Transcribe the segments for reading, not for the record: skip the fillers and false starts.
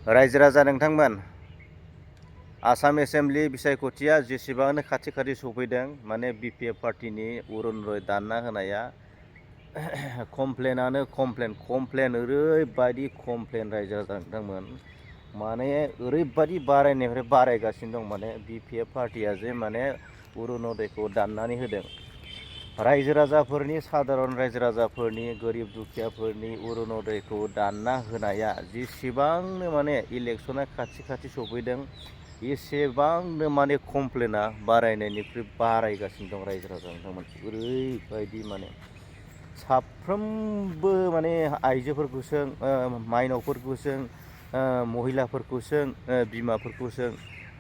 रायजो राजा नोंथांमोन, आसाम एसेम्बलि बिसायख'थिया जेसेबांनो खाथि खाथि सफैदों माने बिपिएफ पार्टिनि अरुनदय दानना होनाया कमप्लेनानो कमप्लेन ओरैबायदि कमप्लेन रायजो राजा नोंथांमोन, माने ओरैबायदि बारायनायनिफ्राय बारायगासिनो दं। माने बिपिएफ पार्टिया जे माने अरुनदयखौ दाननानै होदों। रायजो राजाफोरनि साधारन रायजो राजाफोरनि गोरिब दुखियाफोरनि अरुनदयखौ दानना होनाया जेसेबांनो माने इलेक्सना खाथि खाथि सफैदों एसेबांनो माने कमप्लेना बारायनायनिख्रुइ बारायगासिनो दं। रायजो राजा नोंथांमोन, ओरैबायदि माने साफ्रोमबो माने आइजोफोरखौ सों, माइनावफोरखौ सों, महिलाफोरखौ सों, बिमाफोरखौ सों,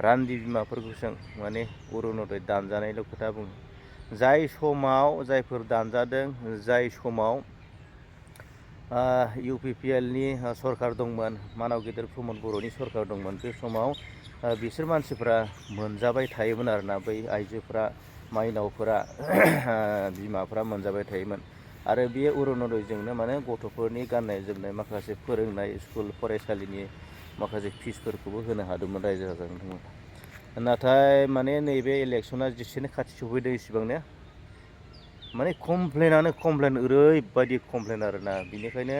रान्दि बिमाफोरखौ सों, माने अरुनदय दानजानायल' खोथा बुङो। जाय समाव जायफोर दानजादों, जाय समाव इउपिपिएलनि सरकार दंमोन, मानाव गेदेर प्रमद बर'नि सरकार दंमोन, बे समाव बिसोर मानसिफ्रा मोनजाबाय थायोमोन आरोना, बै आइजोफ्रा, माइनावफोरा, बिमाफ्रा मोनजाबाय थायोमोन। आरो बे अरुनदयजोंनो माने गथ'फोरनि गाननाय जोमनाय, माखासे फोरोंनाय, स्कुल फरायसालिनि माखासे फिसफोरखौबो होनो हादोंमोन रायजो राजा नोंथांमोन। नाथाय माने नैबे इलेक्सना जेसेनो खाथि सफैदों इसिबांनो माने कमप्लेनानो कमप्लेन, ओरैबायदि कमप्लेन आरोना। बिनिखायनो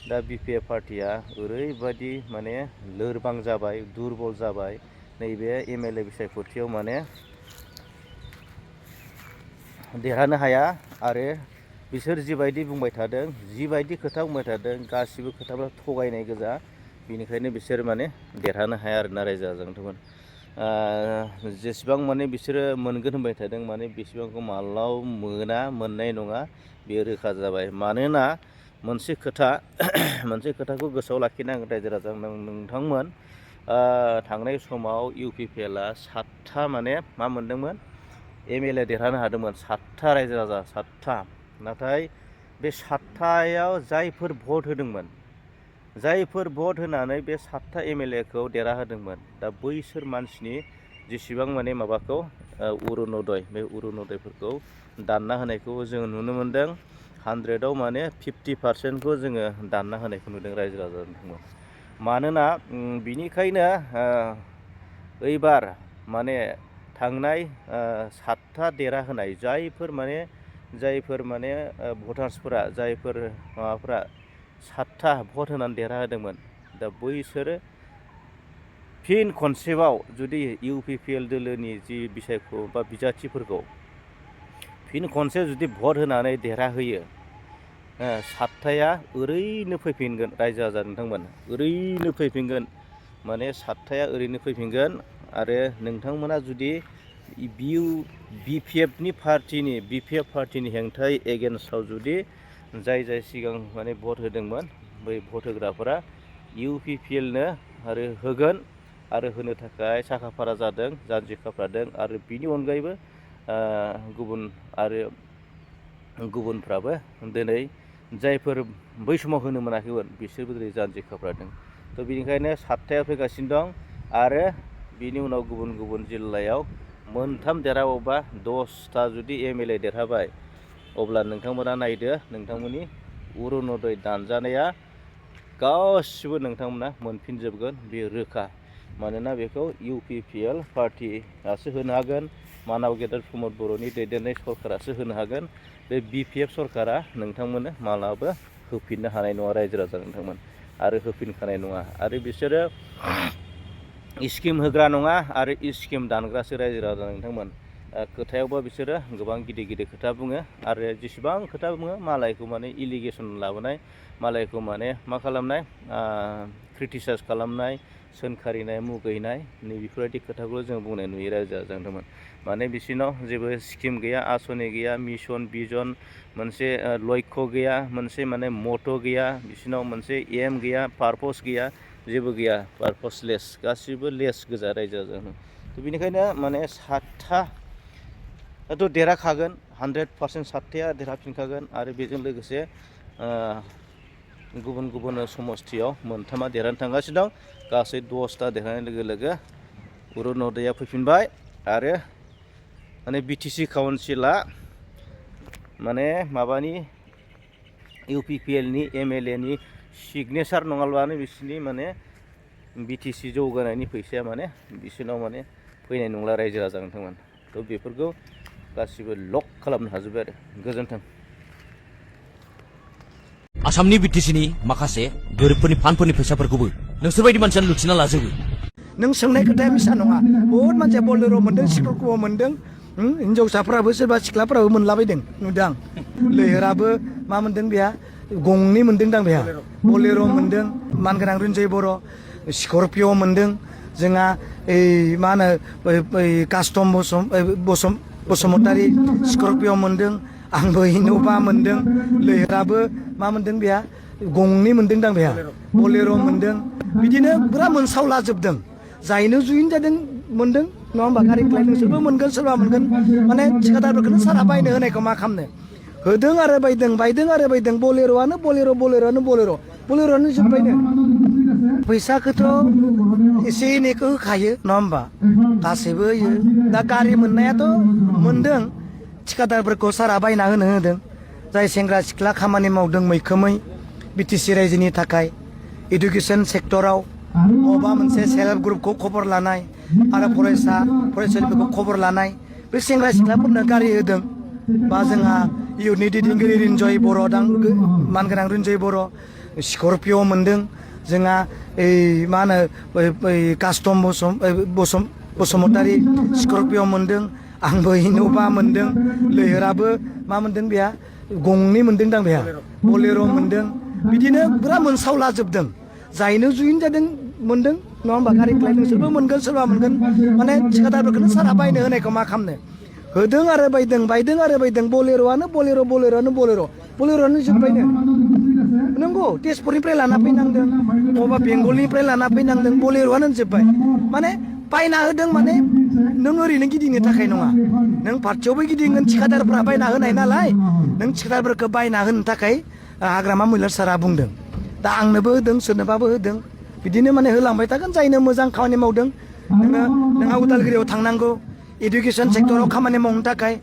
दा बिपिएफ पार्टिया ओरैबायदि माने लोरबां जाबाय, दुरबल जाबाय, नैबे एमएलए बिसायख'थियाव माने देरहानो हाया। आरो बिसोर जिबायदि बुंबाय थादों, जिबायदि खोथा बुंबाय थादों, गासिबो खोथाफ्रा थगायनाय गोजा। बिनिखायनो बिसोर माने देरहानो हाया आरोना रायजो राजा नोंथांमोन। जेसेबां माने बिसोरो मोनगोन होनबाय थादों, माने बेसेबांखौ मालाबाबो मोननाय नङा, बेयो रोखा जाबाय। मानोना मोनसे खोथाखौ गोसोआव लाखिनांगोन रायजो राजा नोंथांमोन, थांनाय समाव इउपिपिएलआ 7था माने मा मोनदोंमोन, एमएलए देरहानो हादोंमोन। 7था रायजो राजा, 7था। नाथाय बे 7थायाव जायफोर भट होदोंमोन, जायफोर भट होनानै बे 7था एमएलएखौ देरहाहोदोंमोन, दा बैसोर मानसिनि जेसेबां माने माबाखौ अरुनदय, बे अरुनदयफोरखौ दानना होनायखौ जोङो नुनो मोन्दों। 100आव माने 50%खौ जोङो दानना होनायखौ नुदों रायजो राजा नोंथांमोन। मानोना बिनिखायनो ओइबार माने थांनाय 7था देरहाहोनाय जायफोर माने भटार्सफोरा, जायफोर माबाफ्रा 7था भट होनानै देरहाहोदोंमोन, दा बैसोरो फिन खनसेबाव जुदि इउपिपिएल दोलोनि जि बिसायख' बा बिजाथिफोरखौ फिन खनसे जुदि भट होनानै देरहाहोयो, 7थाया ओरैनो फैफिनगोन रायजो राजा नोंथांमोन, ओरैनो फैफिनगोन। माने 7थाया ओरैनो फैफिनगोन। आरो नोंथांमोना जुदि बिपिएफ पार्टिनि हेंथायै एगेन्स्टआव जुदि जाय सिगां माने भट होदोंमोन, बै भट होग्राफोरा इउपिपिएलनो आरो होगोन, आरो होनो थाखाय साखाफारा जादों, जानजि खाफ्रादों। आरो बिनि अनगायैबो गुबुनफ्राबो दिनै जायफोर बै समाव होनो मोनाखैमोन, बिसोरबो दिनै जानजि खाफ्रादों। थ' बिनिखायनो 7थाया फैगासिनो दं। आरो बिनि उनाव गुबुन गुबुन जिल्लायाव 3 देरहाबावबा 10था जुदि एमएलए देरहाबाय, अब्ला नोंथांमोना नायदो, नोंथांमोननि अरुनदय दानजानाया गासिबो नोंथांमोना मोनफिनजोबगोन, बेयो रोखा। मानोना बेखौ इउपिपिएल पार्टियासो होनो हागोन, मानाव गेदेर प्रमद बर'नि दैदेननाय सरकारासो होनो हागोन। बे बिपिएफ सरकारा नोंथांमोननो मालाबा होफिननो हानाय नङा रायजो राजा नोंथांमोन, आरो होफिनखानाय नङा। आरो बिसोरो स्किम होग्रा नङा, आरो स्किम दानग्रासो रायजो राजा नोंथांमोन। खोथायावबो बिसोरो गोबां गिदिर गिदिर खोथा बुङो, आरो जेसेबां खोथा बुङो मालायखौ माने इलिगेसन लाबोनाय, मालायखौ माने मा खालामनाय, क्रिटिसाइज खालामनाय, सोंखारिनाय, मुगैनाय, नैबेफोरबायदि खोथाखौ जों बुंनाय नुयो रायजो राजा नोंथांमोन। माने बिसोरनाव जेबो स्किम गैया, आसनि गैया, मिसन भिजन, मोनसे लक्ष्य गैया, मोनसे माने मट' गैया, बिसोरनाव मोनसे एम गैया, पारपस गैया, जेबो गैया, पारपसलेस, गासिबो लेस गोजा रायजो राजा। थ' बेनिखायनो माने 7थाथ' देरहाखागोन, 100% 7थाया देरहाफिनखागोन। आरो बेजों लोगोसे गुबुन गुबुन समस्थियाव 3आ देरहानो थांगासिनो दं। गासै 10था देरहानाय लोगो लोगो अरुनदयआ फैफिनबाय। आरो माने बिटिसि काउन्सिला माने माबानि इउपिपिएलनि एमएलएनि सिगनेसार नङाब्लानो बिसोरनि माने BTC जौगानायनि फैसाया माने बिसोरनाव माने फैनाय नंला रायजो राजा नोंथांमोन। थ' बेफोरखौ गासिबो लक खालामनो हाजोब्बाय आरो। गोजोन्थों। आसामनि बिटिसिनि माखासे गोरिबफोरनि फान्डफोरनि फैसाफोरखौबो नोंसोरबायदि मानसियानो लुथिना लाजोबो। नों सोंनाय खोथाया मिसा नङा। बहुद मानसिया बलेर' मोनदों, स्करपिय' मोनदों, हिनजावसाफ्राबो सोरबा सिख्लाफ्राबो मोनलाबायदों नुदों आं। लैहोराबो मा मोनदों बेहा गंनै मोनदों दां बेहा। बलेर' मोनदों मानगोनां रुन्जय बर', स्करपिय' मोनदों जोंहा मा होनो कास्टम बसुमतारी, स्करपिय' मोनदों, आंबो इन'भा मोनदों, लैहोराबो मा मोनदों बेहा गंनै मोनदों दां बेहा। बलेर' मोनदों, बिदिनो पुरा मोनसावलाजोबदों। जायनो जुइन जादों मोनदों नङा होमबा? गारिखौलाय नोंसोरबो मोनगोन सोरबा मोनगोन, माने थिखादारफोरखौनो सारा बायनो होनायखौ मा खालामनो होदों आरो बायदों आरो बायदों। बलेर'आनो बलेर'आनो जोब्बायनो। फैसाखौथ' एसे एनैखौ होखायो नङा होमबा? गासैबो होयो। दा गारि मोननायाथ' मोनदों, थिखादारफोरखौ सारा बायना होदों। जाय सेंग्रा सिख्ला खामानि मावदों मैखोमै बिटिसि रायजोनि थाखाय इडुकेसन सेक्टराव बबेबा मोनसे सेल्फ हेल्प ग्रुपखौ खबर लानाय आरो फरायसालिफोरखौ खबर लानाय, बे सेंग्रा सिख्लाफोरनो गारि होदों। बा जोंहा इयुथनि दैदेनगिरि रिन्जय बर' मानगोनां रिन्जय बर' स्करपिय' मोनदों जोंहा मा होनो कास्टम बसुमतारी, स्करपिय' मोनदों, आंबो इन'भा मोनदों, लैहोराबो मा मोनदों बेहा गंनै मोनदों दां बेहा। बलेर' मोनदों, बिदिनो पुरा मोनसावलाजोबदों। जायनो जुइन जादों मोनदों नङा होमबा? गारिखौलाय नोंसोरबो मोनगोन सोरबा मोनगोन, माने थिखादारफोरखौनो सारा बायनो होनायखौ मा खालामनो होदों आरो बायदों आरो बायदों। बलेर'आनो बलेर'आनो जोब्बायनो। नंगौ, तेजपुरनिफ्राय लाना फैनांदों, बबेबा बेंगलनिफ्राय लाना फैनांदों, बलेर'आनो जोब्बाय। माने बायना होदों माने नों ओरैनो गिदिंनो थाखाय नङा, नों पार्टियावबो गिदिंगोन, थिखादारफ्रा बायना होनाय नालाय नों थिखादारफोरखौ बायना होनो थाखाय हाग्रामा मैलार सारा बुंदों। दा आंनोबो होदों, सोरनोबाबो होदों, बिदिनो माने होलांबाय थागोन। जायनो मोजां खामानि मावदों, नोंहा उदालगुरियाव थांनांगौ, इडुकेसन सेक्टराव खामानि मावनो थाखाय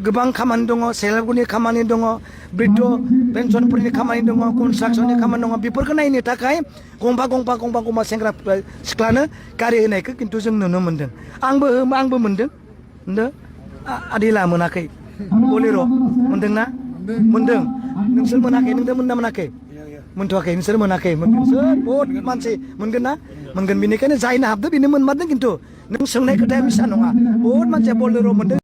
गोबां खामानि दङ, सेल्फ हेल्प ग्रुपनि खामानि दङ, बृद्ध पेन्सनफोरनि खामानि दङ, कनस्ट्राक्सननि खामानि दङ। बेफोरखौ नायनो थाखाय गंफा सेंग्रा सिख्लानो गारि होनायखौ खिन्थु जों नुनो मोन्दों। आंबो मोन्दों, आदिला मोनाखै। बलेर' मोन्दोंना? मोन्दों। नोंसोर मोनाखै? नोंथां मोनना मोनाखै? मोनथ'वाखै, नोंसोर मोनाखै। मोनगोन, बहुद मानसि मोनगोन ना? मोनगोन। बेनिखायनो जायनो हाबदों बेनो मोनमारदों। खिन्थु नों सोंनाय खोथाया मिसा नङा। बहुद मानसिया बलेर' मोन्दों।